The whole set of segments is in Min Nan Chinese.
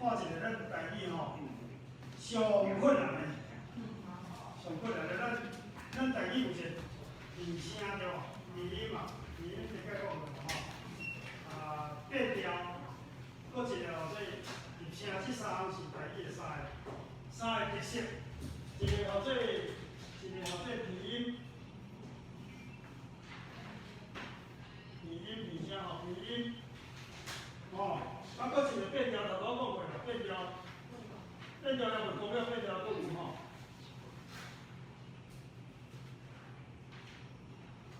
看一个咱台語吼，上困難的，上困難的，咱台語有一個擬聲對無？擬音嘛，擬音大概講過吼。啊，變調，閣一個號做入聲，這三項是台語的三個特色。一個號做，一個號做鼻音，鼻音鼻聲吼，鼻音，吼，啊，閣一個變調，頭拄仔講過啦，變調，變調了就講了變調閣有吼。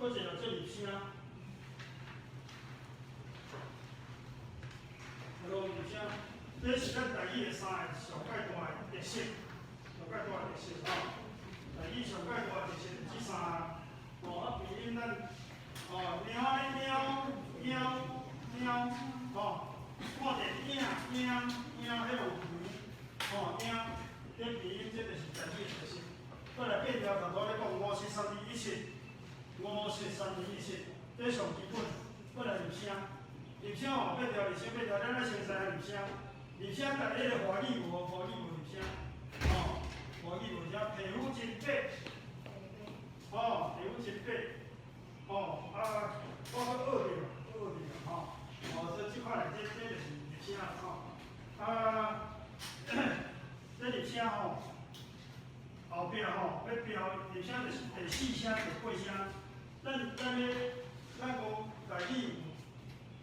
閣一個做入聲，落入聲，這是咱台語的三个上蓋大的特色，上蓋大的特色吼。台語上蓋大的特色就這三个，吼啊，鼻音咱，哦，貓咧貓貓貓，吼，看著影影影，彼有鼻，吼影，這鼻音這就是台語的特色。過來變調，頭拄咧講五七三二一七。五七三二一七，這上基本。過來入聲，入聲吼變調，入聲變調，咱愛先知影入聲。入聲逐彼個華語無，華語無入聲，吼，華語無聲，皮膚真白，吼，皮膚真白，吼，啊，我閣學著，學著吼，哦，所以這款的這就是入聲吼，啊，這入聲吼，後壁吼欲標入聲就是第四聲、第八聲。咱咧，咱講台語有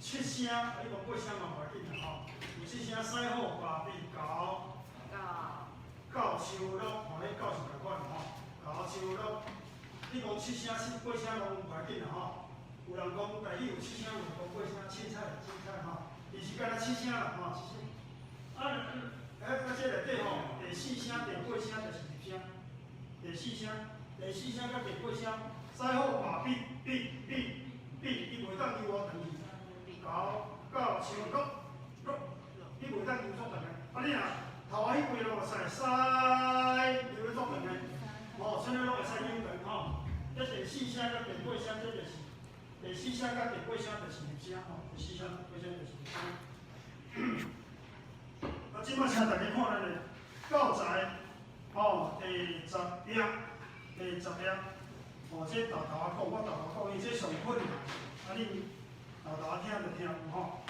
七聲，啊，你講八聲嘛無要緊啦吼。有七聲，屎虎、爸比、猴、狗、樹鹿，吼，彼狗是仝款吼。猴、樹鹿，你講七聲、七八聲攏無要緊啦吼。有人講台語有七聲，有人講八聲，凊彩凊彩吼。伊是敢若七聲啦吼，七聲。啊，啊，這內底吼，第四聲、第八聲就是入聲。第四聲、第四聲佮第八聲。屎虎爸比比比比，伊袂當求我轉去，猴狗樹鹿鹿，你袂當求作長的。啊，你若頭仔彼幾攏會使屎，求咧作長的，吼，啥物攏會使扭長吼。這第四聲佮第八聲，這就是第四聲佮第八聲就是入聲吼，第四聲、八聲就是入聲。啊，這擺請大家看咱的教材，吼，第十頁，第十頁。哦，這沓沓仔講，我沓沓講，伊這上困難，啊，恁沓沓仔聽就聽有吼。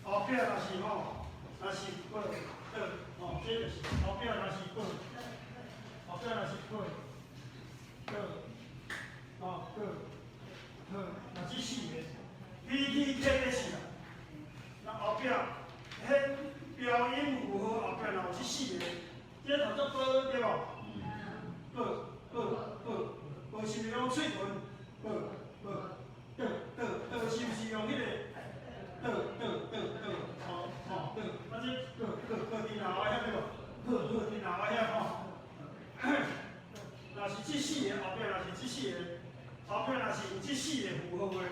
後壁若是吼，若是八倒，吼，這就是後壁若是八，後壁若是八倒，吼，倒，好，若這四个，P T K S 啦，那後壁，彼標音符號後壁若有這四个，這讀做八對無？八八八。八是毋是用喙唇？八八倒倒倒是毋是用彼个？倒倒倒倒，吼吼倒，啊這個個個佇喉仔遐對無？好好佇喉仔遐吼。若是這四个後壁，若是這四个後壁，若是有這四个符號的，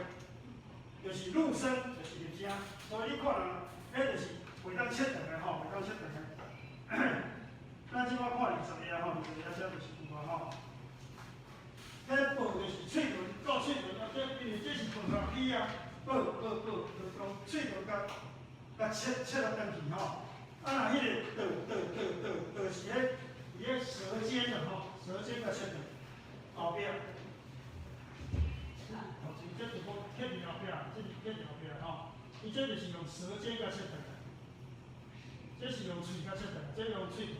就是入聲，就是入聲。所以你看人，彼就是袂當切斷的吼，袂當切斷的。咱這擺看20頁吼，20頁這就是有啊吼。彼爆就是喙唇到喙唇啊，這因為這是爆甲起啊，爆爆爆，就講喙唇共切切落轉去吼。啊，若彼個倒倒倒倒倒是彼佇咧舌尖的吼，舌尖共切斷後壁。頭前這就講切佇後壁，這是切佇後壁吼。伊這就是用舌尖共切斷，這是用喙共切斷，這用喙唇。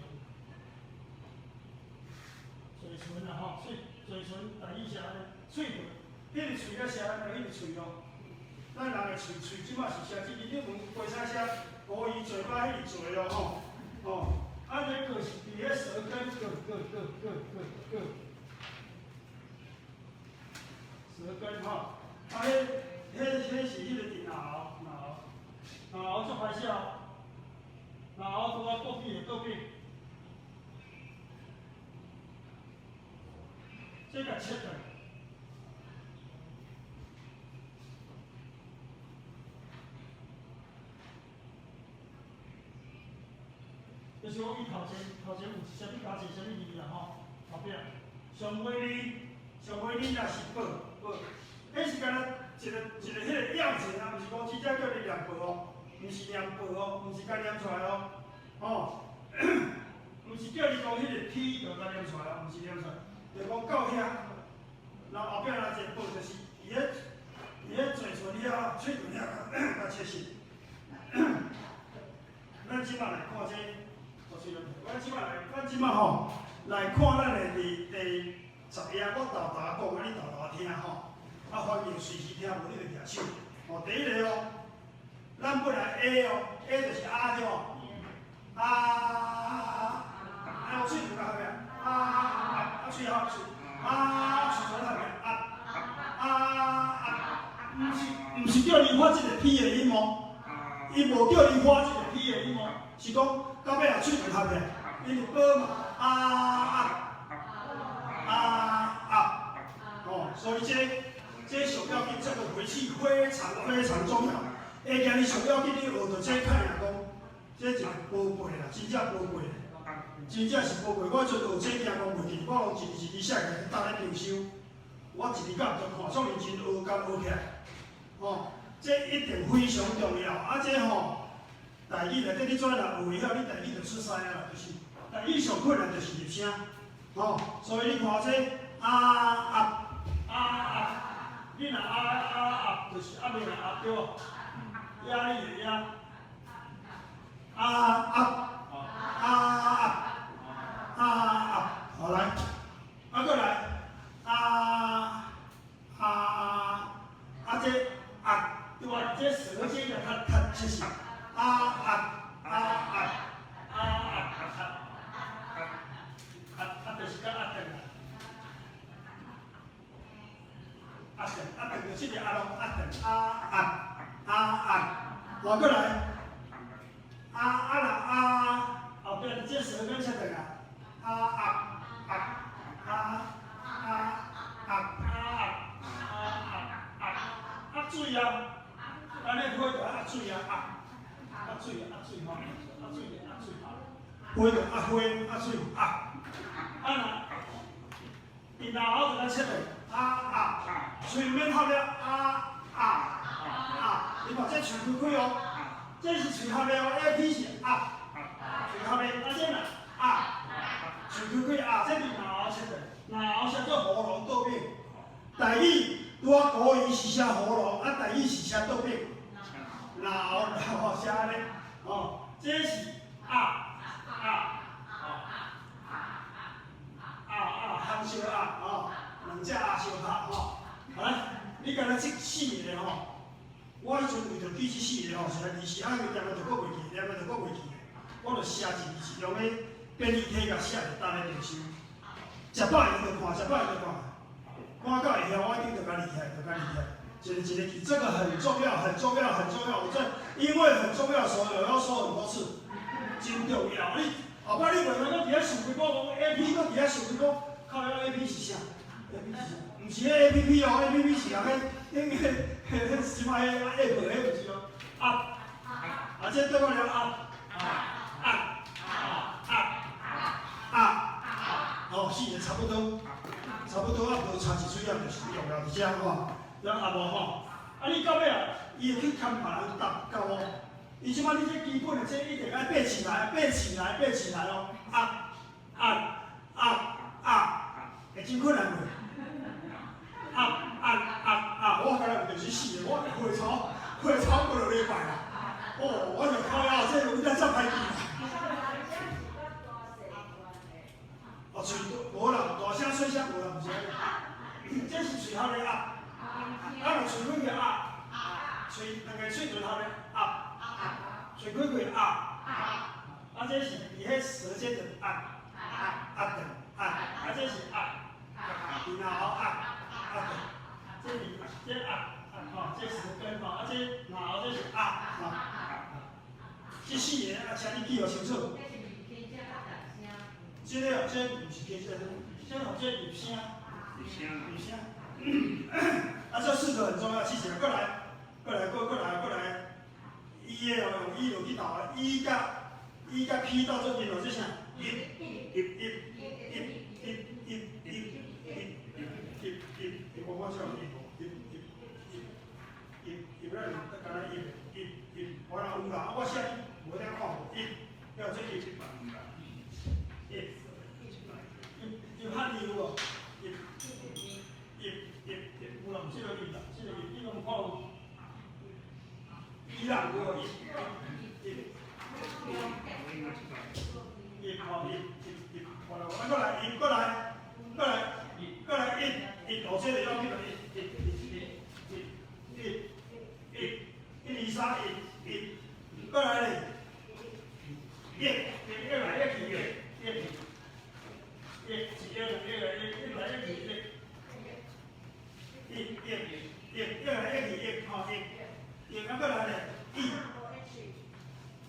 嘴唇啦吼，喙嘴唇台語寫按呢，喙唇，彼个喙咧寫按呢，彼个喙哦。咱人的喙喙這擺是寫這個，你問袂使寫烏魚嘴巴彼个嘴哦吼，吼，啊這個是佇咧舌根，個個個個個個，舌根吼，啊，彼彼彼是彼個佇喉喉喉足歹寫哦，喉拄仔國語的倒邊。這共切斷，就是講伊頭前頭前有啥物加一個啥物字啦吼，後壁上尾字上尾字若是報報，彼是敢若一個一個彼個樣子啊，毋是講真正叫你念報哦，毋是念報哦，毋是共念出來哦，吼，毋是叫你講彼個 P 就共念出來，毋是念出來，就講到遐，然後後壁來一個步就是佇咧嘴唇遐、喙唇遐共切實。咱這擺來看這個，咱這擺吼來看咱的第10頁，我沓沓講，啊你沓沓聽吼，啊歡迎隨時聽，無你就舉手。吼，第一个哦，咱本來 A 哦，A 就是啊對無？啊，啊，喙唇較合啊，啊，喙合喙，啊，喙唇合啊，啊啊，毋是叫你發這個 P 的音哦，伊無叫你發這個 P 的音哦，是講到尾啊喙唇合起，因為波嘛，啊啊啊啊，哦，所以這上要緊，這個回氣非常非常重要。下今日上要緊，你學著這較爾講，這真寶貝啦，真正寶貝，真正是寶貝。我陣學這驚講袂記，我攏一字一字寫起來，搭咧裝修。我一字甲毋著看，所以真學甲學起來。哦，這一定非常重要。啊，這吼，台語內底你怎若學會曉，你台語就出師啊啦，就是台語上困難就是入聲。吼，所以你看這啊啊啊啊，你若啊啊啊，就是啊袂若啊對無？壓力的壓，啊啊啊啊啊，好來，啊閣來，啊啊啊這啊對啊，這舌尖就較較切實，啊啊啊啊啊啊啊啊啊，就是較壓長。壓長壓長就這個壓咯，壓長啊壓啊壓，好閣來，啊啊啦啊，後壁這舌根切斷啊，啊壓壓啊啊壓啊壓啊壓水啊，按呢配就壓水啊壓，壓水壓水吼，壓水壓水，配就壓花壓水壓，啊若伊然後就來切斷，啊啊，喙免合了，啊啊啊，你把這喙開開哦，這是喙合的哦，A P 是啊，喙合的，啊這若啊，喙開開啊，這是嚨喉切斷，嚨喉寫做喉嚨倒反。台語拄仔國語是寫喉嚨，啊台語是寫倒反。嚨喉吼寫按呢，吼，這是啊啊，啊啊含笑啊，吼，兩隻啊相拍吼。好來，你敢若這四个吼，我彼陣為著記這四個吼，實在臨時啊，念了就閣袂記，念了就閣袂記，我就寫一字，用彼便利貼共寫佇搭咧電箱，食飽伊就看，食飽伊就看，看到會曉，我一定就共記起來，就共記起來，一个一个記，這個很重要，很重要，很重要。我這因為很重要，所以我要說很多次，真重要。你後擺你袂當閣佇遐想幾個講 A P，閣佇遐想幾個，靠腰 A P 是啥？A P 是啥？毋是彼 A P P 哦，A P P 是人彼彼彼什麼彼 App 彼毋是哦。啊啊，這對我了啊啊啊啊啊，哦，四個差不多，差不多啊，無差一喙仔，就是用了佇遮吼，了啊無吼，啊你到尾啊，伊會去牽別人搭到哦。伊這擺你這基本的這一定愛爬起來，爬起來，爬起來哦。啊啊啊啊，會真困難袂？啊啊啊啊！我敢若有就是四個，我會超會超過兩禮拜啦。哦，我就靠腰，這有點真歹記啦。哦，喙無啦，大聲細聲無啦，毋是按呢。這是喙合的啊，啊若喙開開啊，喙兩个喙唇合的啊，喙開開啊，啊這是佇彼舌尖的啊，啊斷啊，啊這是啊，然後啊啊斷，這是這啊啊吼，這舌根吼，啊這然後這是啊吼，這四个啊，請你記予清楚。這個哦，這毋是起聲，這吼這入聲，入聲。啊，這四個很重要，記起來，閣來，閣來，閣閣來，閣來。E 的哦，用 E 落去鬥啊，E 佮 E 佮 P 鬥做陣哦，這啥？一、一、一、一、一、一、一、一、一、一、一，我我這有一、一、一、一、一，一，咱敢若一、一、一，我若有啦，我寫無點看無一，了這一，個一啦，這個一，你攏看有？一啦，對無？一，一，一，吼，一，一，一，看到無？啊，過來，一，過來，過來，過來，一，一，哦，這個要緊了，一，一，一，一，一，一，一二三，一，一，過來咧，一，一，一來一去，一，一，一，一，兩，一來一，一來一去，一，一，一，一，一來一去，一，吼，一，一，啊，過來咧，一，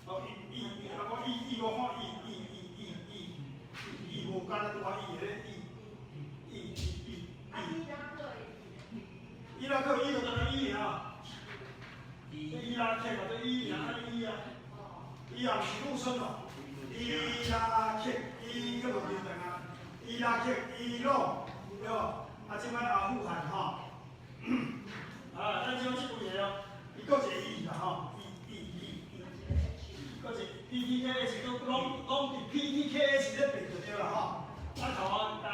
哦，一，一，啊，我一，一，我看一，一，一，一，一，一，無簡單拄仔一個咧，一，一，一，一，伊拉克，伊就等於一啊，伊拉克嘛，這一啊，一啊，伊也毋是入聲哦，伊拉克，伊叫做變成啊，伊拉克，伊朗，對無？啊，這擺阿富汗吼，啊，咱這這幾個哦，伊閣一個伊啦吼，伊，伊，伊，伊，閣一個 P T K H 攏攏攏佇 P T K H 咧變就對啦吼。啊頭啊，啊，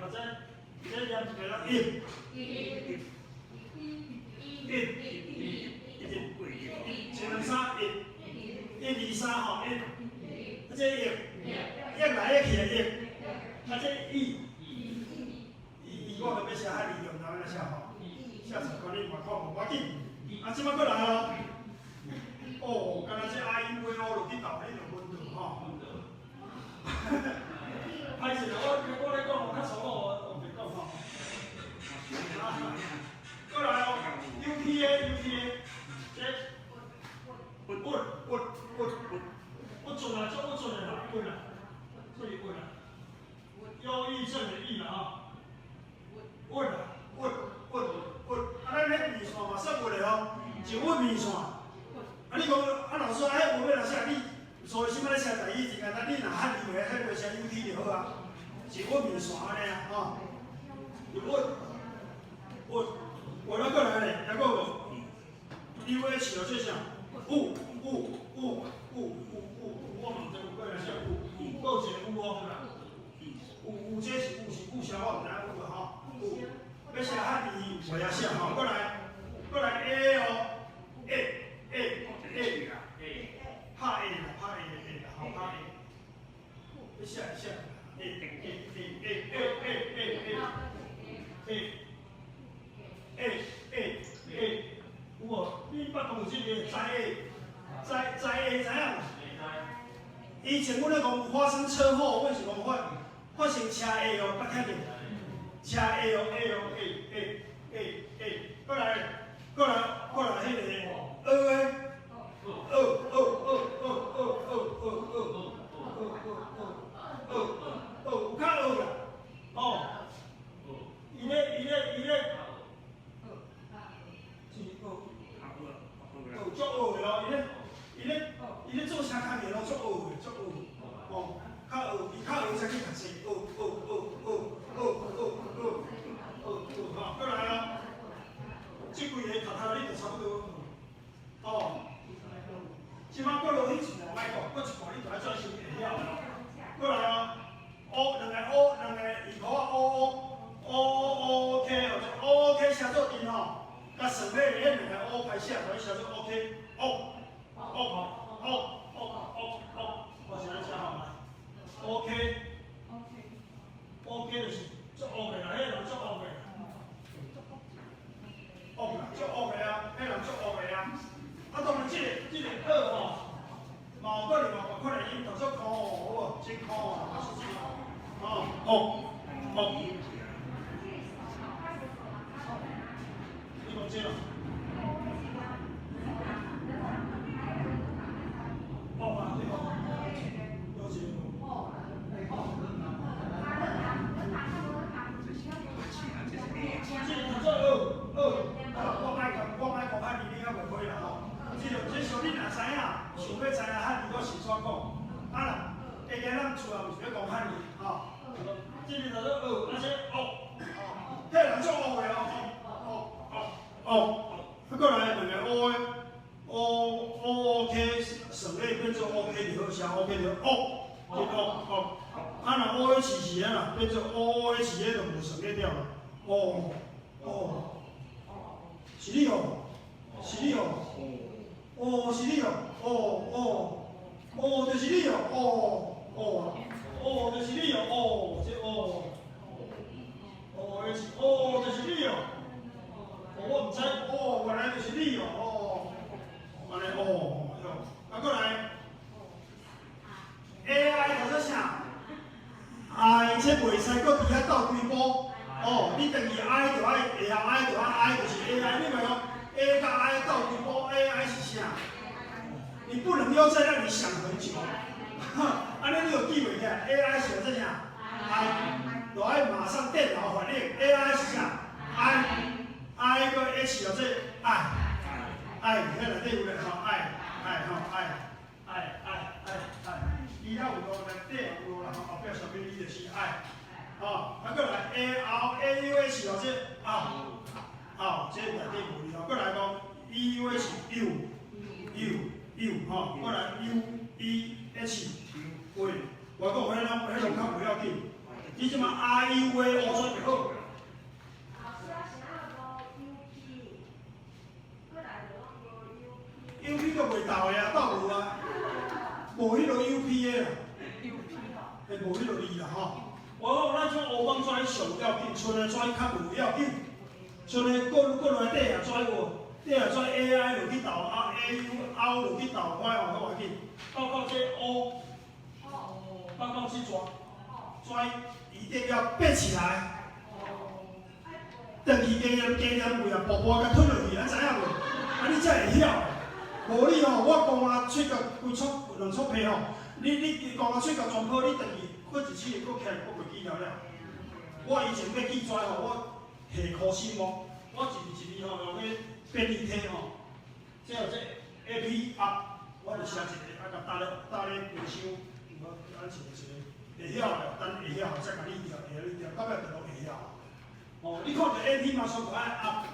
或者這念一個啦，一，一，一，一，一，兩三一，一二三吼，一，啊這一，一來一去的一，啊這一，一，一，我著欲寫漢字，就毋知按怎寫吼，寫十關你嘛看無要緊，啊這擺閣來哦，哦，敢若這 I U V O 落去鬥，你就昏倒吼。歹勢啦，我咧講，我較粗魯，我別講吼。過來哦，U P A U P A，這鬱鬱鬱鬱，鬱準啊，足鬱準的啦，鬱啦，這是鬱啦，憂鬱症的鬱啦吼，鬱啦，鬱鬱鬱，啊，咱彼麵線嘛算鬱的哦，一鬱麵線。啊，你講啊，老師啊，彼話欲來寫你，所以啥物咧寫台語真簡單，你若漢字話，彼話寫 U T 就好啊，一鬱麵線按呢啊，吼，一鬱鬱，鬱了過來咧，還閣有 U H 哦，這啥？有有有有有有，我嘛毋知有過來寫有，閣有一個有哦，有有這是有是有啥我毋知影有吼，有欲寫漢字袂曉寫吼，過來過來 A 哦，A A A 拍 A 啦，拍 A A 啦，吼拍 A，你寫寫 A A A A A A A A A A A，有無？你捌講有這個知 A，知知 A 知影無？以前阮咧講發生車禍，阮是講發生車禍哦，捌聽著？車禍哦，A 哦 A A A A，過來過來過來，彼個學的，學學學學學學學學學學學學，有較學啦，哦，伊咧，這是學，學足學的哦，伊咧做車工課攏足學的，足學，哦，較學，伊較學才去讀冊，學學學學學學學學學，吼，過來哦，這幾個讀讀你就差不多，哦，這擺過落去一半莫講，過一半你就愛專心會曉咯。過來哦，O 兩個 O 兩個字母啊 O O O O K 哦，這 O K 寫做陣吼，佮算尾的彼兩個 O 歹寫，所以寫做 O K O O O O O O，我是按寫吼來，O K O K 就是足惡的啦，彼個人足惡的，惡啦，足惡的啊，彼人足惡的啊。啊，當然這個惡吼，嘛有可能嘛別款的音，讀做苦好無？真苦啊，是真哦，惡惡。你講這咯？惡啊，對無？有一個。這個讀做惡惡，啊，我莫講，我莫講漢字，你較袂會啦吼。這個這小你若知影，想欲知影漢字，我是怎講？啊啦，下日咱厝也毋是欲講漢字，吼。這個讀做惡，啊這惡，彼個人足惡的哦，惡惡惡，啊過來兩個 O 的，O O K 省略變做 O K 就好，寫 O K 就惡，就惡惡。啊若 O H 是按怎變做 O H，彼就無省略掉啦，O O 是你哦，是你哦，哦，是你哦，哦哦，哦，就是你哦，哦哦，哦，就是你哦，哦，這哦，哦，是哦，就是你哦，哦，我毋知，哦，原來就是你哦，哦，按呢哦，啊，閣來，AI 讀做啥？I 這袂使閣佇遐鬥幾步，哦，你轉去 I 就愛會曉 I 就愛 I 就是 AI，你袂講 A 佮 I 鬥幾步，AI 是啥？你不能又在那裡想很久，按呢你就記袂起來。AI 是做啥？I，就愛馬上電腦反應，AI 是啥？I，I 閣 H 叫做愛，愛，遐內底有咧吼，愛，愛吼，愛，愛愛愛愛，伊遐有路內底有路啦吼，後壁上面伊就是愛，吼，啊閣來 A R A U S 叫做拗，拗，這內底無字吼，閣來講 E U S U U U 吼，閣來 U E H 喂，我講彼攏彼攏較無要緊，你這馬 I U A O 做就好。老師啊，是按無 U P，過來就攏無 U P。 U P 都袂鬥的啊，鬥無啊，無彼個 U P 的啦，欸，無彼個字啦吼。我講咱種烏舫紙上要緊，剩的紙較無要緊，剩的閣閣來底下紙有，底下紙 A I 落去鬥啊 A U O 落去鬥，我吼閣無要緊。到到這 O，到到這紙，紙一定要爬起來。轉去加念加念位啊，步步共吞落去，你知影無？啊，你才會曉。無你吼，我講啊，喙甲規撮兩撮皮吼，你講啊喙甲全破，你轉去過一次會閣起來，閣袂記了了。我以前欲記紙吼，我下苦心哦，我一字一字吼用彼便利貼吼，這有這 A P 啊，我就寫一个，啊，共搭咧搭咧規箱，無按一个一个會曉咧，等會曉再共你調，會曉你調，到尾就攏會曉。哦，你看著 A P 馬上就愛壓。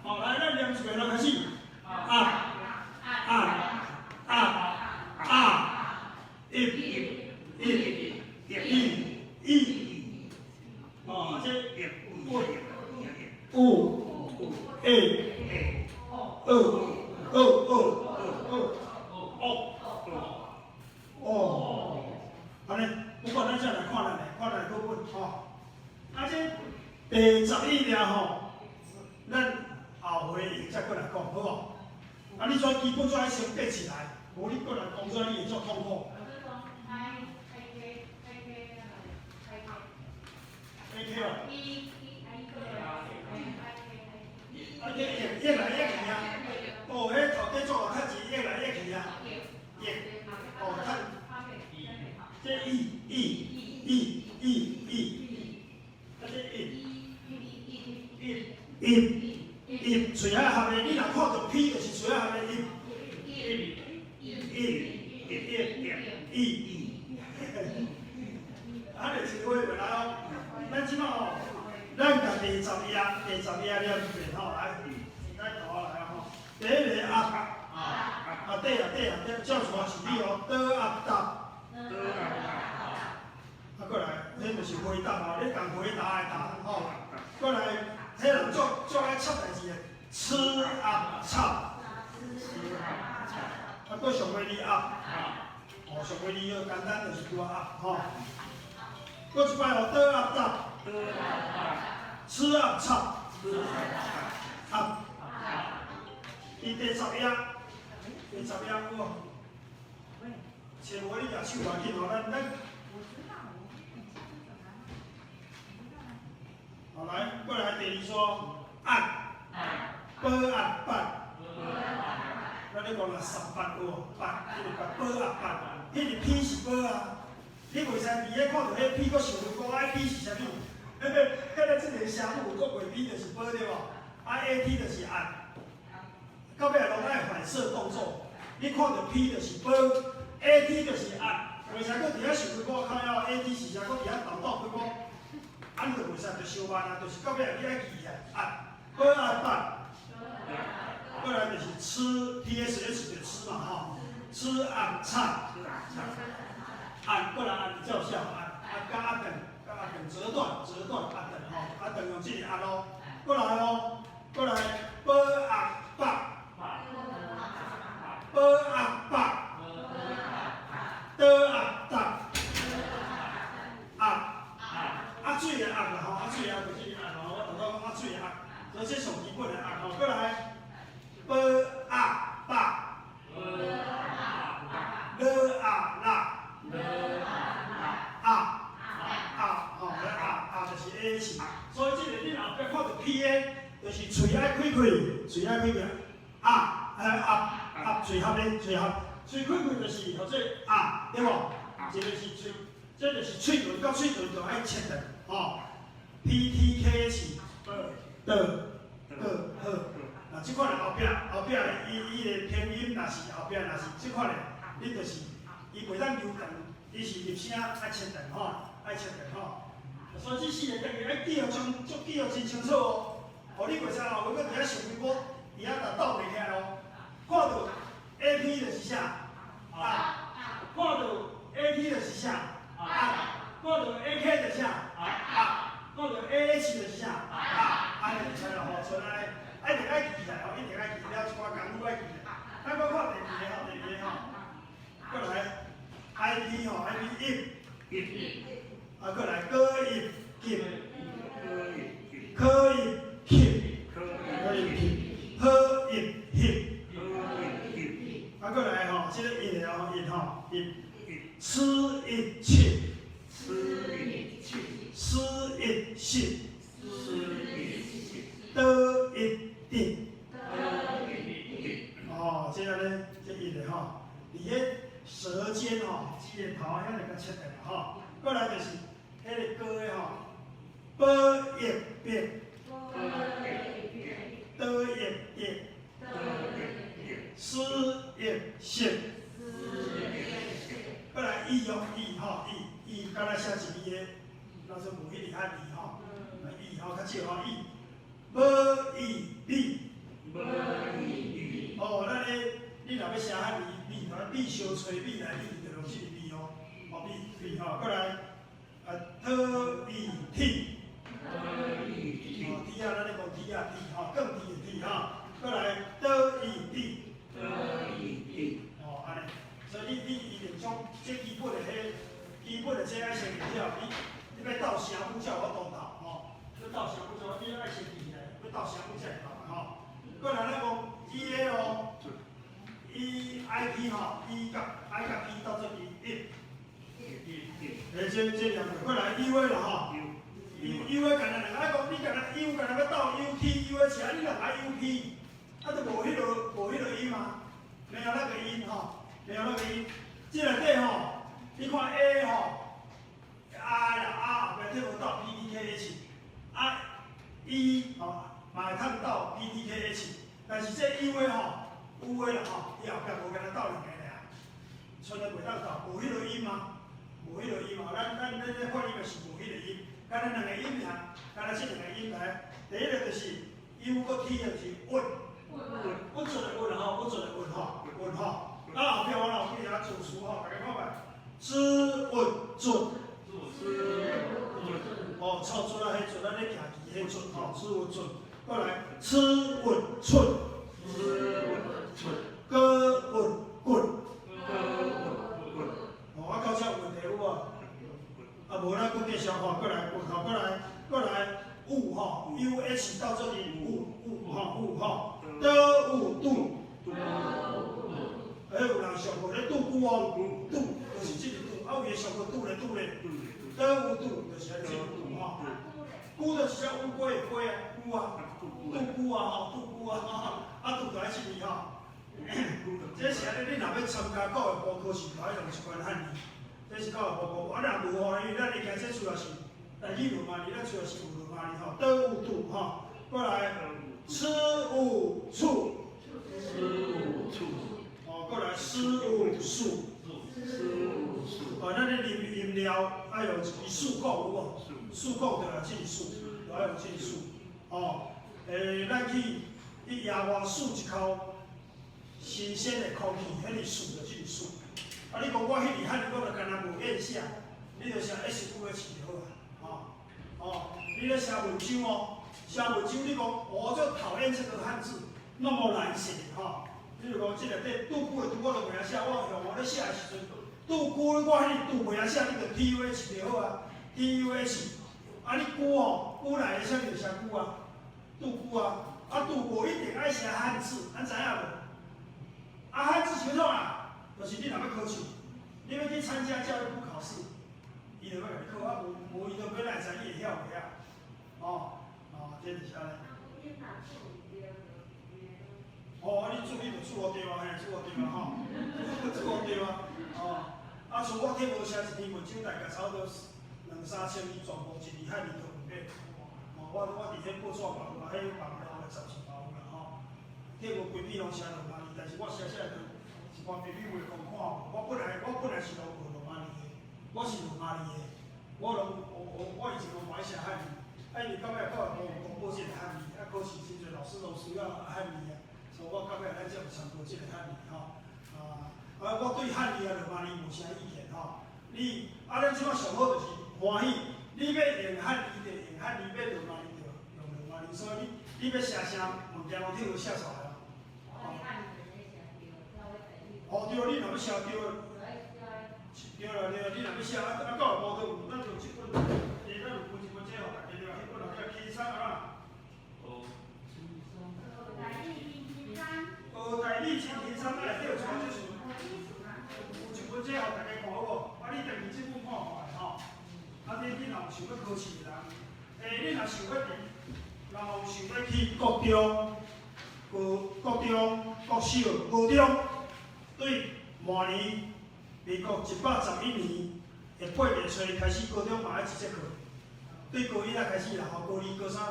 哦，來，咱念一遍來開始。壓壓壓壓，一、一、一、一。哦，這五、五、A、二、二、二、二、哦、哦，按呢，不過咱再來看咱的，看咱的課本吼。啊，這第11頁吼，咱後回再過來講，好無？啊，你這基本紙先爬起來，無你過來講出來，你會足痛苦。 I I K I K I K。 A K 哦。 E E I K I K 啊，這譯譯來譯去啊，哦，彼頭家做較錢，譯來譯去啊，譯，哦，趁，這 E E E E E，啊這 E E E E，喙仔合的，你若看著 P 就是喙仔合的 E E E E E E，啊，就一話袂來哦。咱這馬吼，咱共第十頁，第十頁念一遍吼，來，來頭來啊吼。第一个壓，啊底啊底啊，照數是你哦，倒壓答，啊過來，彼就是回答哦，你共回答的答吼，過來，彼人足足愛插代誌的，吃壓插，啊，閣上尾字壓，哦，上尾字簡單就是拄啊壓吼。閣一擺哦，倒壓答，吃壓插，壓，伊第十頁，第十頁有無？揣無你舉手無要緊吼，咱咱。好來，過來第二組，按，保壓八，咱咧講啦，十八有無？八，彼個八，保壓八，彼個 P 是保啊。你袂使佇咧看著彼 P，閣想講愛 P 是啥物？彼個這個聲母閣袂 P 就是保對無？啊 A T 就是按，到尾攏愛反射動作。你看著 P 就是保，A T 就是按，袂使閣佇遐想講靠腰 A T 是啥，閣佇遐鬥鬥幾個。按就袂使，就傷慢啊，就是到尾你愛記起來，按保壓八，過來就是吃 T S H 就吃嘛吼，吃按插，按過來按照下按，啊佮壓斷，佮壓斷折斷折斷壓斷吼，壓斷用這個壓咯，過來哦，過來保喙愛開開，啊，啊啊，喙合咧，喙合，喙開開就是號做啊，對無？這個是喙，這就是喙唇佮喙唇就愛切斷，吼。P T K H，的，個，好。啊，這款的後壁後壁的伊伊的拼音若是後壁若是這款的，你就是伊袂當留長，伊是入聲愛切斷吼，愛切斷吼。所以這四個等於愛記予清，足記予真清楚哦。予你袂使後尾閣佇遐想幾波，佇遐就鬥袂起來哦。看著 A P 就是啥？啊。看著 A T 就是啥？啊。看著 A K 就是啥？啊。看著 A H 就是啥？啊。按呢就出來吼，出來，一定愛記起來吼，一定愛記，了一寡功夫愛記起來。咱閣看第二个吼，第二个吼，閣來 I P 吼，I P 一，啊，閣來哥一級，科一級，科一級，呵一翕，啊，閣來吼，這個一的哦，一吼，一，吃一切，思一實，得一得，哦，這個呢，這一的吼，佇彼舌尖吼，舌頭遐來共切斷吼，閣來就是彼個哥的吼，波一變，得一得，思一實，閣來伊哦，伊吼，伊伊敢若寫一字的，若說無彼個漢字吼，伊吼較少吼伊，無伊比，哦，咱咧，你若欲寫漢字，米，米燒炊米來米，就用這個米哦，哦米米吼，閣來啊，特伊鐵，哦鐵仔，咱咧講鐵仔鐵吼，鋼鐵的鐵吼，閣來倒伊地，哦按呢，所以你一定將這基本的彼基本的這愛先記了，你欲鬥聲母才有法度鬥吼，欲鬥聲母才，你愛先記起來，欲鬥聲母才會鬥吼。閣來咱講 E L E I P 吼，E 佮 I 佮 P 鬥做一，欸，這兩個，閣來 U 的啦吼，U U 的干焦兩個，愛講你干焦 U 干焦欲鬥 U T U H 啊，你若愛 U P，啊就無彼個無彼個音啊，沒有那個音吼，沒有那個音。這內底吼，你看 A 吼，I 啦 R 後壁替無鬥 P T K H，啊 E 吼嘛會通鬥 P T K H，但是這 U 的吼，U 的啦吼，伊後壁無干焦鬥兩個爾，賰咧袂當鬥，無彼個音啊，無彼個音啊，咱咧發音的是無彼個音，干焦兩個音爾，干焦這兩個音來，第一個就是 U 閣 T 就是鬱，鬱卒的鬱吼，鬱卒的鬱吼，鬱吼。啊後壁我若有記下字詞吼，大家看覓，知穩卒，哦，草卒啊，彼卒咱咧行棋彼卒吼，知穩卒，過來吃穩寸，歌穩棍，哦，啊到這有問題有無？啊無咱閣繼續吼，閣來滾吼，閣來閣來有吼，U H 鬥做陣有有吼有吼，的有度。欸，有人上過咧拄久哦，拄就是這個拄，啊有的上過拄咧拄咧，倒有拄就是按這個拄吼，龜就是只烏龜的龜啊，龜啊，拄久啊吼，拄久啊吼，啊拄就愛這字吼。這是按呢，你若欲參加教育部考試，就愛用這款漢字。這是教育部考，啊若無吼，因為咱會記這出來是台語羅馬字，咱出來是有羅馬字吼，倒有拄吼，過來吃有處。哦，過來思有數，哦，咱咧啉飲料愛用一支四管有無？四管就來這個四，就愛用這個四。哦，咱去野外吸一口新鮮的空氣，彼個四就這個四。啊，你講我彼字漢字我就干焦無厭寫，你就寫 S U H 就好啊。哦，哦，你咧寫文章哦，寫文章你講我就討厭這個漢字，那麼難寫吼。比如講，這內底拄久的拄我都袂曉寫，我用我咧寫的時陣，拄久我彼個拄袂曉寫，你就 T U H 就好啊，T U H。啊，你久吼，久來的寫就寫久啊，拄久啊，啊拄無一定愛寫漢字，咱知影無？啊，漢字是創啊？就是你若欲考試，你欲去參加教育部考試，伊就欲共你考，啊無無伊就欲來知你會曉袂曉？哦，哦，這就是按呢。哦，啊，你注你就注予對啊，嘿，注予對啊，吼，注予對啊，哦，啊，像我聽無寫一篇文章，大概差不多兩三千字，全部一字漢字都毋變。哦，我佇彼報紙嘛有啊，彼網路的雜誌嘛有啦，吼。聽無規篇攏寫羅馬字，但是我寫寫就一般朋友會講看無。我本來是攏學羅馬字的，我是羅馬字的，我攏我以前攏無愛寫漢字，啊，因為到尾教育部有公布這个漢字，啊，考試真濟老師攏需要漢字啊，所以我到尾咱才有參考這个漢字吼。啊，啊，我對漢字啊羅馬字無啥意見吼。你啊，咱這擺上好就是歡喜，你欲用漢字就用漢字，欲羅馬字就用羅馬字，所以你欲寫啥物件攏聽有寫出來咯。哦，對，你若欲寫對，對啦對啦，你若欲寫啊啊，教育部都有，咱有這本，欸，咱有分一本這予大家對吧？彼本內底輕鬆啊。哦。學台語真輕鬆，內底有一本這書，有一本這予大家看好無？啊，你家己這本看看的吼。啊，你若有想欲考試的人，欸，你若想欲佇，若有想欲去國中、高國中、國小、高中，對明年民國111年的8月初開始，高中嘛愛一節課。對高一仔開始啦，吼，高二、高三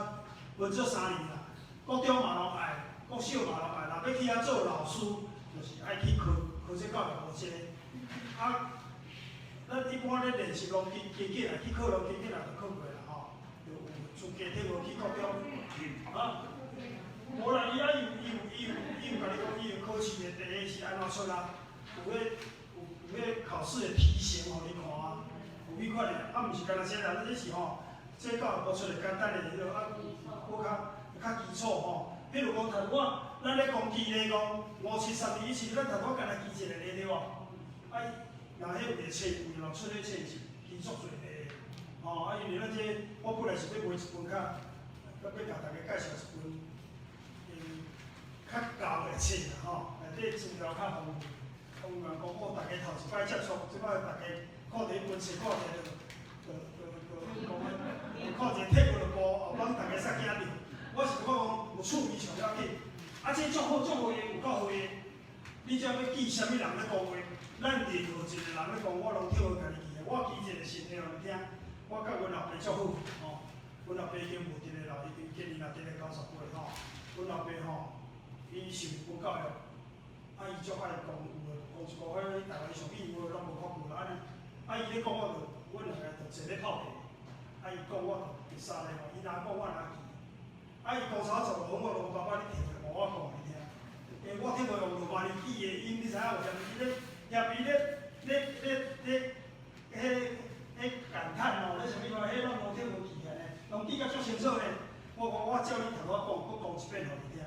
分做3年啦。國中嘛攏愛，國小嘛攏愛，若欲去遐做老師，就是愛去考考這教育部這個。啊，咱一般咧練習攏緊緊緊來去考，攏緊緊來就考過啦，吼，就有資格退落去國中。啊，無啦，伊啊伊有伊有伊有伊有共你講，伊有考試的題是按怎出啊？有彼有彼考試的題型予你看啊，有彼款的，啊，毋是干焦這啦，這是吼，這教育部出的簡單的彼落啊，閣較較基礎吼。比如講，頭拄仔咱咧講記咧講五七三二一七，咱頭拄仔干焦記一個咧對無？啊，若彼有一個冊有人出彼冊是基礎做的，吼啊，因為咱這我本來是欲買一本較，欲共大家介紹一本，較舊的冊啦吼，內底資料較豐富。有人講哦，大家頭一擺接觸，這擺大家看著彼本冊，看著就就就就講，看一個退步就步，後擺大家煞驚著。我是感覺講有趣味上要緊，啊，這足好足好用，有夠好用。你只要記啥物人咧講話，咱任何一個人咧講，我攏聽予家己記的。我記一個新的予你聽，我佮阮老爸足好，吼。阮老爸已經無佇咧啦，已經今年也佇咧90歲吼。阮老爸吼，伊受日本教育，啊，伊足愛講有的，講一個彼台灣俗語有的攏無看過啦，按呢，啊，伊咧講我就，阮兩個就坐咧泡茶，啊，伊講我就會使咧吼，伊若講我若記，啊，伊講差15分，我就講爸爸你停下，無我講予你聽。欸，我聽無用羅馬字記的音，你知影有啥物？伊咧遐邊咧咧咧咧，彼彼感嘆哦，咧啥物話？彼攏無聽無記起來，攏記甲足清楚咧。我講我照你頭拄仔講，閣講一遍予你聽。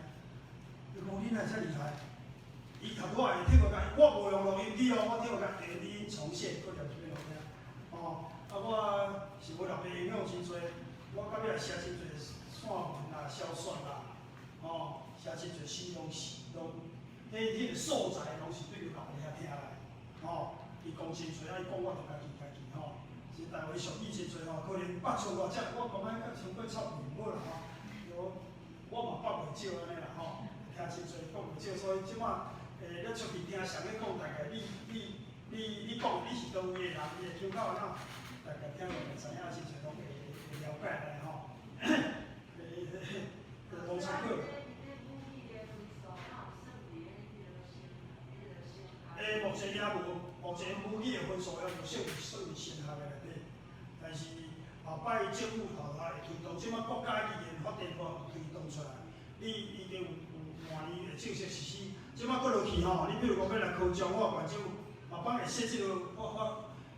伊講你哪遮厲害？伊頭拄仔會聽無共，我無用錄音機哦，我聽無共原音重現，閣念一遍予聽。哦，啊，我是阮老爸影響真濟，我到尾也寫真濟散文啦、小說啦，吼，寫真濟詩攏是攏，彼個素材攏是對老爸遐聽來，吼，伊講真濟，啊，伊講我就共記共記吼。是台灣俗語真濟吼，可能百出偌隻，我感覺較傷過臭屁毋好啦吼。我我嘛北袂少按呢啦吼，聽真濟，講袂少，所以這擺你出去聽誰咧講，大概你講你是佗位的人，伊的腔口按怎，大概聽落會知影真濟攏會了解來吼。攏參考。欸，目前也無，目前母語的分數猶無算佇升學的內底，但是後擺政府頭頭會推動，這擺國家語言發展法有推動出來，你已經有有明年會正式實施。這擺閣落去吼，你比如講欲來考彰化縣政府，後擺會設這个法法，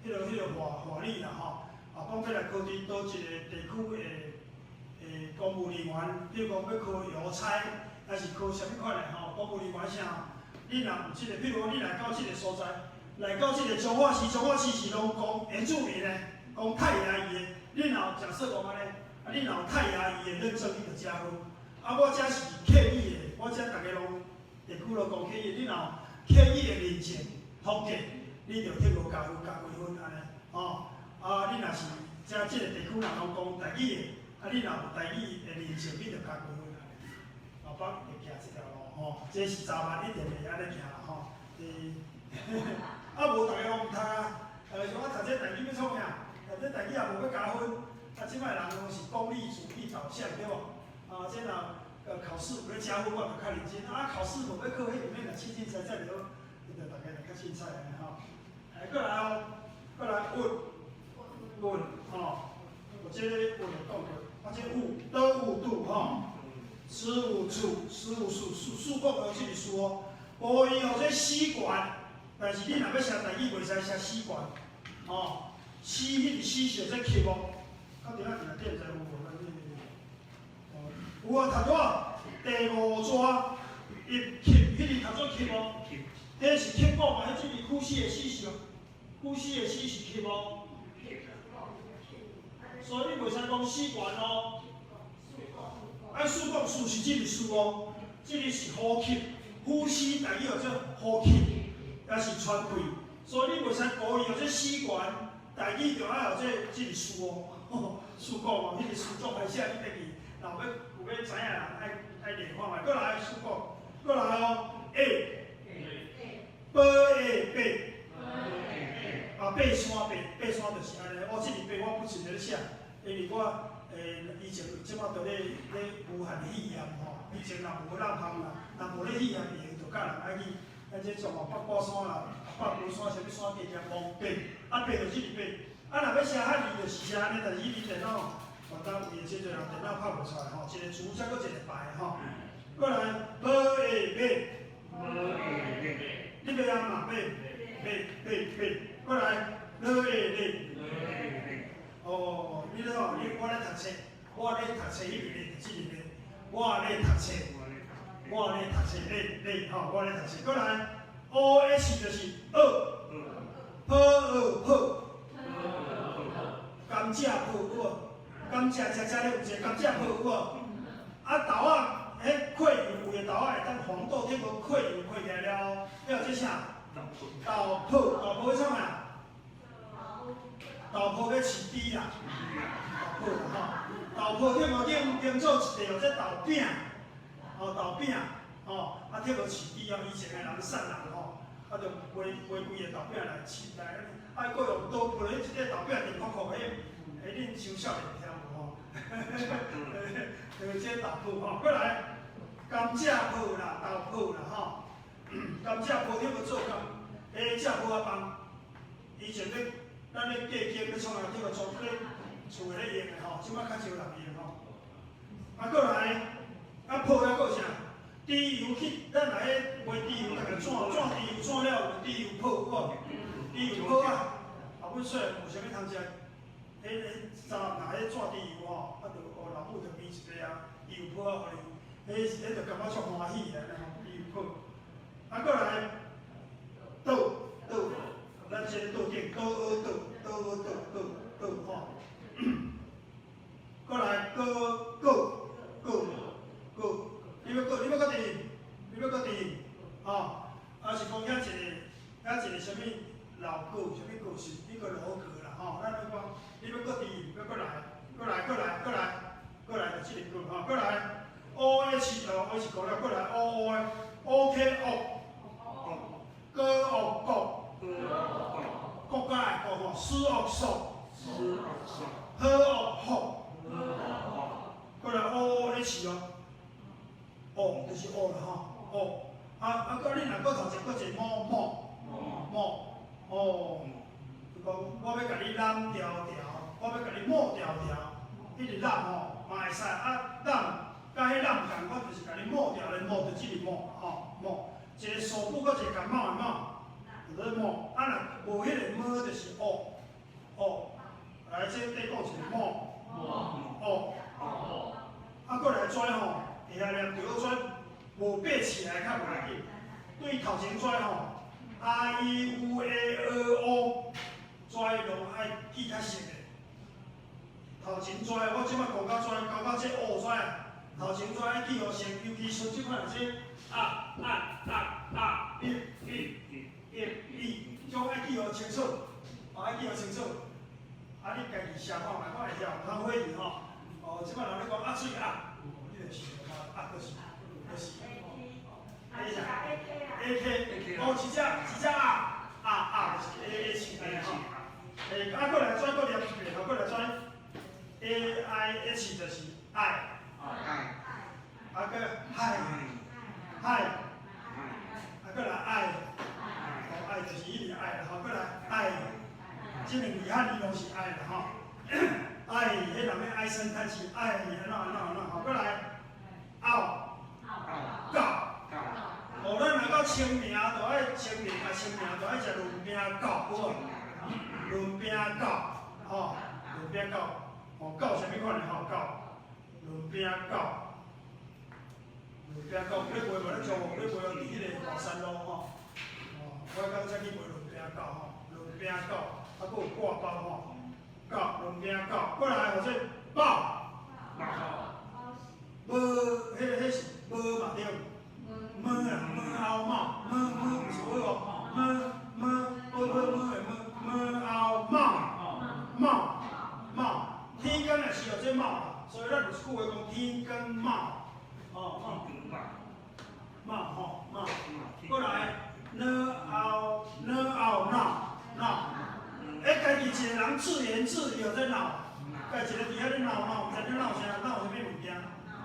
彼个法法律啦吼，後擺欲來考佇佗一個地區的的公務人員，比如講欲考郵差，抑是考啥物款的吼，公務人員啥？你若有這个，比如講你來到這个所在，來到這个彰化市，彰化市是攏講原住民的，講泰雅語的。你若有假設講按呢，啊，你若有泰雅語的認證，你就加分。啊，我這是客語的，我這逐家攏地區攏講客語，你若有客語的認證統計，你就得無加分加幾分按呢，吼。啊，你若是這這个地區人攏講台語的，啊，你若有台語的認證，你就加幾分按呢。後擺會行這條路吼。這是早晚一定會按呢行啦吼。啊無逐家攏毋讀啊，像我讀這台語欲創啥？讀這台語也無欲加分。啊，這擺人攏是功利主義導向，對無？啊，這若考試有咧加分，我就較認真。啊，考試無欲考，彼裡面若凊凊彩彩就好，就逐家就較凊彩按呢吼。來，過來哦，過來問問吼，有這個問會講著，啊，這有倒有拄吼，此有處，此有數，數數國有這個數哦。無伊號做死懸，但是你若欲寫台語，袂使寫死懸，吼，死彼個死是做吸哦。較佇咱佇內底毋知有無？咱這哦，有啊，讀倒第五逝，伊吸，彼個讀做吸哦。彼是吸講嘛？彼這個呼吸的死是，呼吸的死是吸哦。所以你袂使講死懸哦。愛數講數是這個數哦，這個是呼吸，呼吸台語叫做呼吸，抑是喘氣，所以你袂使故意號做死懸，台語就愛號做這個數哦。數講哦，彼個數足歹寫，你等於若欲有欲知影人愛愛練看覓，閣來數講，閣來哦，A，八 A 八，啊爬山爬，爬山就是按呢，我這个爬我不一咧寫，因為我以前這擺佇咧咧武漢肺炎吼，以前若無人通啦，若無咧肺炎伊就教人愛去，咱這從哦八卦山啦、八卦山啥物山加加摸爬，啊爬就這個爬。啊，若欲寫漢字就是寫按呢，但是伊電腦，哦，當有的真濟人電腦拍無出來吼，一個字再閣一個排吼。過來，無會馬，你欲按嘛馬，馬馬馬，過來，落會咧。哦，你咧吼，你我咧讀冊，我咧讀冊，彼個咧就這個咧，我咧讀冊，我咧讀冊咧咧吼，我咧讀冊。過來，O H 就是學，破學破。甘蔗泡有無？甘蔗食食咧有一個甘蔗泡有無？啊豆仔，彼潰油有的豆仔會當黃豆頂無潰油潰起來了，彼號做啥？豆泡，豆泡欲創啥？豆泡欲飼豬啦，豆泡啦吼。豆泡頂無頂頂做一個號做豆餅，哦豆餅，吼啊頂無飼豬哦，以前的人瘦人吼，啊就買買規个豆餅來飼來，啊閣用刀割彼一個豆餅甜酷酷的，彼恁傷少年聽無吼？這豆泡吼，過來甘蔗泡啦，豆泡啦吼，甘蔗泡頂無做甘，彼蔗泡仔枋，以前咧咱咧過間欲創啥，頂無做咧厝內咧用的吼，這擺較少人用吼。啊，過來，啊泡還閣有啥？豬油去，咱若彼賣豬油，逐個轉轉豬油轉了有豬油泡有無？豬油泡啊，啊，阮細漢無啥物通食，彼彼查某若彼轉豬油吼，啊，就哦老母就編一個啊油泡啊，予伊，彼彼就感覺足歡喜的按呢吼，豬油泡。啊，過來，倒倒，咱這個倒頂倒學倒倒學倒倒倒吼。過來，過過過過，你欲過你欲閣佇，你欲閣佇，吼，啊是講遐一個遐一個啥物老閣，啥物閣是一個樓閣啦吼，咱咧講，你欲閣佇，欲閣來，閣來閣來閣來，閣來就這個閣吼，閣來，O H 哦 O H 過了，閣來 O O O K O，閣學國，國家的國吼，思學索，好學福，閣來 O O H 哦，O 就是 O 啦吼，O，啊啊，閣你若閣頭前閣一個某某某，哦，就講我欲共你攬牢牢，我欲共你抹牢牢，彼個攬吼嘛會使啊攬，佮彼攬仝款就是共你抹牢的抹，就這個抹吼抹，一個手部閣一個感冒的冒，就做抹，啊若無彼個摸就是 O O，來這底講一個摸 O，啊閣來跩吼，下下念著跩無爬起來較無要緊，對頭前跩吼，I U A E O，跩攏愛記較熟的。頭前跩，我這擺講到跩，講到這 O 跩，頭前跩愛記予熟，尤其像這款這啊啊啊啊一一一一，這種愛記予清楚，愛記予清楚。啊，你家己寫看覓，我會曉，毋通會意吼。哦，這擺人咧講鴨喙鴨，你就是鴨，就是就是。A K，哦，一只一只 R，R R 就是 A H 安呢吼。欸，啊，閣來轉閣念一遍，吼，閣來轉 A I H 就是愛，啊，閣海海，啊，閣來愛，哦，愛就是一直愛啦，吼，閣來愛，這兩字漢字攏是愛啦，吼。愛，彼人欲唉聲嘆氣，愛，按怎按怎按怎，吼，閣來，拗，狗。哦，咱若到清明，就愛清明啊，清明就愛食潤餅狗，有無？潤餅狗，吼，潤餅狗，吼，狗啥物款的吼？狗，潤餅狗，潤餅狗，咧賣無咧做，咧賣伫彼個華山路吼。哦，我剛才去賣潤餅狗吼，潤餅狗，啊，閣有掛包吼，狗，潤餅狗，過來號做豹，無，彼是無嘛對。貓啊，貓後貓，貓貓毋是我哦，貓貓寶寶貓的貓，貓後貓，貓貓，天光也是號做貓啦，所以咱有一句話講天光貓，哦貓，貓吼貓，過來，呢後呢後鬧鬧，欸，家己一個人自言自語在鬧，家己一個佇遐咧鬧鬧，毋知咧鬧啥，鬧啥物物件，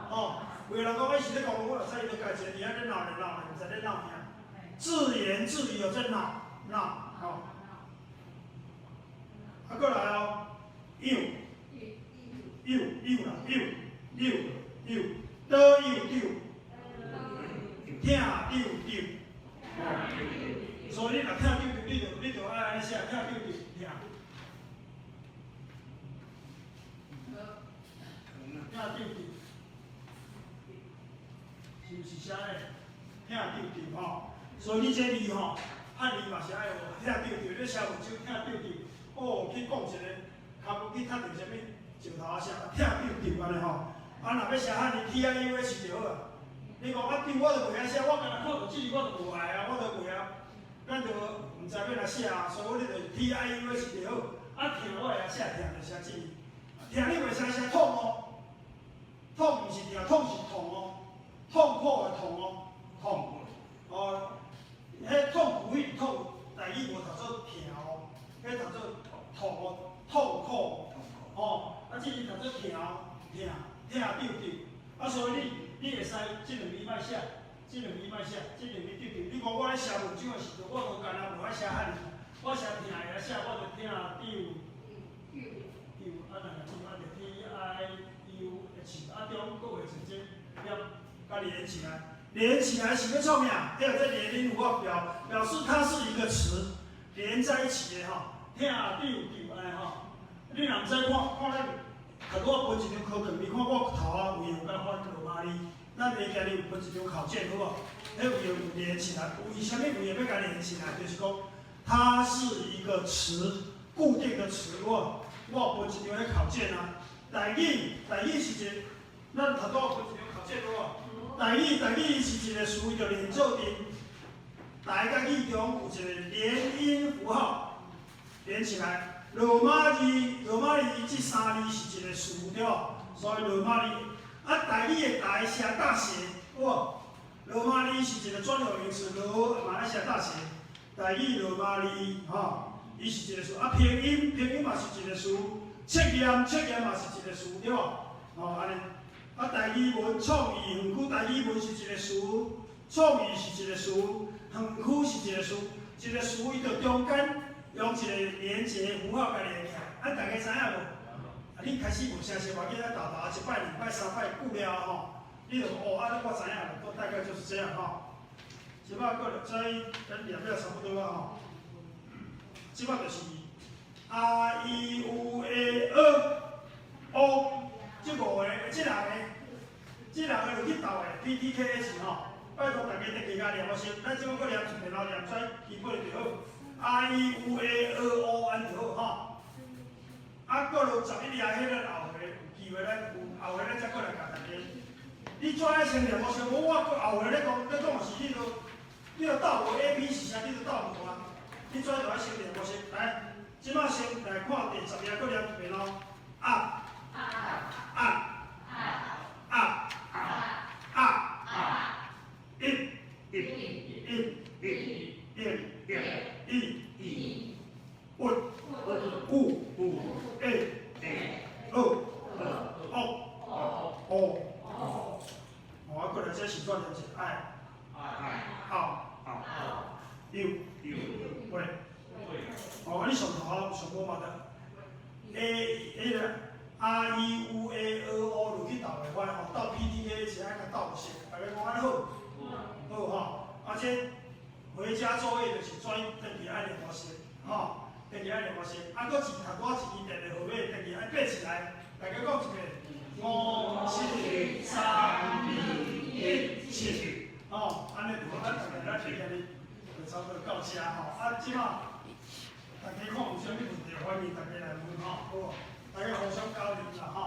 吼。有的人講，欸，是咧講我，所以就家己一個佇遐咧鬧咧鬧咧，毋知咧鬧啥，自言自語在鬧鬧，吼。啊，閣來哦，有，有有啦，有有有，倒有丟，疼丟丟，吼。所以你若疼丟丟，你就愛按呢寫，疼丟丟，疼。疼丟丟。是毋是寫咧？疼丟丟吼，所以你這字吼，漢字嘛是愛學疼丟丟。你寫文章疼丟丟，哦，去講一个，跤步去踢著啥物石頭仔啥，疼丟丟按呢吼。啊，若欲寫漢字 T I U H 就好啊。你講啊丟我就袂曉寫，我敢若看著這字我就無愛啊，我就袂曉，咱就毋知欲按怎寫啊，所以你就 T I U H 就好。啊，疼我會曉寫，疼就寫這字。疼你袂使寫痛哦，痛毋是疼，痛是痛哦。痛苦的痛哦，痛，哦，彼痛苦彼痛，台語無讀做疼哦，彼讀做痛哦，痛苦，哦，啊，這字讀做疼，疼，疼丟丟，啊，所以你會使這兩字莫寫，這兩字莫寫，這兩字丟丟。你講我咧寫文章的時陣，我無干焦無愛寫漢字，我寫疼會曉寫，我就疼丟丟，啊，若是啊，就 T I U H，啊，中閣畫成這粒。共連起來，連起來是欲創啥？還有這連音符號表示它是一個詞，連在一起的吼。疼丟丟按呢吼。你若毋知看看咱，頭拄仔分一張考卷，你看我頭仔位有共翻羅馬字，咱會今日有分一張考卷，好無？彼位有連起來，為啥物位欲共連起來？就是講，它是一個詞，固定的詞，我有分一張彼考卷啊。台語，台語是一個，咱頭拄仔分一張考卷，好無？台語，台語伊是一個詞，伊就連做陣，台佮語中有一個連音符號連起來。羅馬字，羅馬字這三字是一個詞對無？所以羅馬字，啊，台語的台寫大寫，有無？羅馬字是一個專有名詞，羅馬來寫大寫，台語羅馬字，吼，伊是一個詞。啊，拼音，拼音嘛是一個詞，測驗，測驗嘛是一個詞，對無？吼，按呢。啊，台語文創意園區，台語文是一個詞，創意是一個詞，園區是一個詞，一個詞伊就中間用一個連結符號共連起來，啊，大家知影無？啊，你開始無啥熟，無要緊，啊，沓沓一擺、兩擺、三擺久了吼，你就哦，啊，我知影了，都大概就是這樣吼。這擺過來再咱念了差不多啊吼。這擺就是 R I U A E O 這五個，這六個，這六個就去鬥的 P T K S 吼。拜託大家特別共念好先，咱這擺閣念一遍，然後念出基本的就好。I U A E O 按就好吼。啊，過落11頁，彼咱後回有機會咱有後回咱再過來教大家。你怎愛先念無先，無我後回咧講，咧講是你著鬥無 A P 是啥，你著鬥無啊。你怎就愛先念無先？來，這擺先來看第10頁，閣念一遍咯。啊啊啊啊！一、一、一、一、一、一、U、U、A、O、O、哦，啊，過來這是轉成是 I、O、U、V。哦，啊，你上頭上無嘛的 A 彼个 R、E、U、A、O、O 落去鬥會歹吼，鬥 PTA 是愛共鬥熟，大家講按呢好？好吼，啊這回家作業就是轉轉去愛念我熟，吼，轉去愛念我熟，啊，閣一讀我一支電話號碼，轉去愛爬起來，大家講一遍，5、7、3、2、1、7，吼，按呢就咱大家咱今日就差不多到遮吼，啊，這馬大家看有啥物問題，歡迎大家來問吼，好無？大家互相交流啦吼。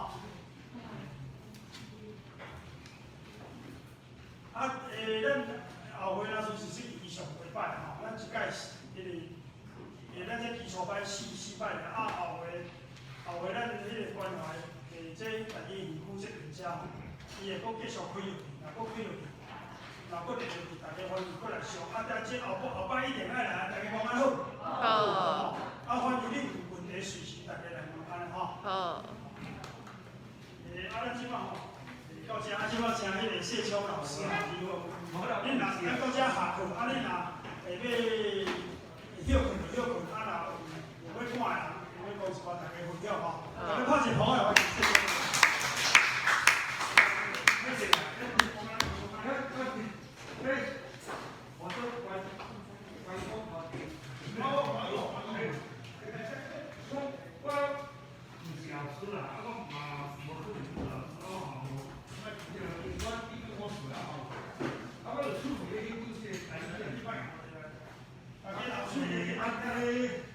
啊，咱後回若說是這伊上幾擺吼，咱一屆是彼个，咱這基礎班四擺爾，啊後回後回咱彼个關懷這台語園區這邊遮吼，伊會閣繼續開落去，若閣開落去，若閣繼續去，大家歡迎閣來上。啊，但這後後擺一定愛來，大家講按好。好。啊，歡迎你有問題隨時大家來問按呢吼。好。啊，咱這擺吼，到這啊，這擺請彼个謝聰老師吼，你若咱到這下課，啊，你若會欲歇睏就歇睏，啊，若有欲看的人，有欲講一寡，大家分享吼。大家拍一個鼓來，歡迎謝聰。開始，我都關關我我我毋是老師啦，啊，我嘛無可能做老師，我嘛無，我已經五歲啊吼，啊，我就厝裡咧研究這個台語。大家老師，啊，這個。